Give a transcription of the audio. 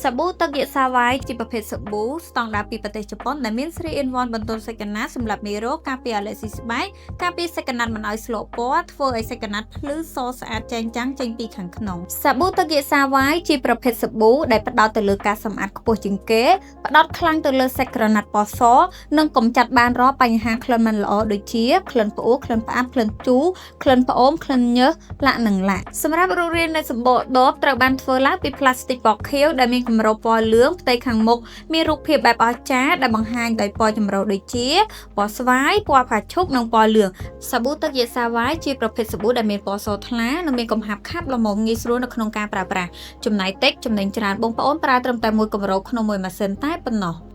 សាប៊ូទឹកយសាវ៉ាយជាប្រភេទសាប៊ូស្តង់ដារពីប្រទេសជប៉ុនដែលមាន 3 in 1 បន្ទន់សាច់ក្រណាត់សម្រាប់មេរោគការពារអាឡែស៊ីស្បែកការពារសាច់ក្រណាត់មិនឲ្យស្លក់ពណ៌ធ្វើឲ្យសាច់ក្រណាត់ភ្លឺសស្អាតចែងចាំងចេញពីខាងក្នុងសាប៊ូទឹកយសាវ៉ាយជាប្រភេទសាប៊ូដែលផ្ដោតទៅលើការសម្អាតខ្ពស់ជាងគេផ្ដោតខ្លាំងទៅលើសាច់ក្រណាត់ពណ៌សនិងកម្ចាត់បានរាល់បញ្ហាក្លិនមិនល្អដូចជាក្លិនផ្អួលក្លិនផ្អាប់ក្លិនជូរក្លិនផ្អូមក្លិនញើសលាក់និងលាក់សម្រាប់រូបរាងនៃសម្បកដបត្រូវបានធ្វើឡើងពីផ្លាស្ទិកពណ៌ខៀវដែលមានគម្របពណ៌លឿងផ្ទៃខាងមុខមានរូបភាពបែបអស្ចារ្យដែលបង្ហាញដោយពណ៌ចម្រុះដូចជាពណ៌ស្វាយពណ៌ផ្កាឈូកនិងពណ៌លឿងសាប៊ូទឹកយេសាវ៉ាយជាប្រភេទសាប៊ូដែលមានពណ៌សថ្លានិងមានកំហាប់ខាប់ល្មមងាយស្រួលនៅក្នុងការប្រើប្រាស់ចំណាយតិចចំណេញច្រើនបងប្អូនប្រើត្រឹមតែមួយគម្របក្នុងមួយម៉ាស៊ីនតែប៉ុណ្ណោះ។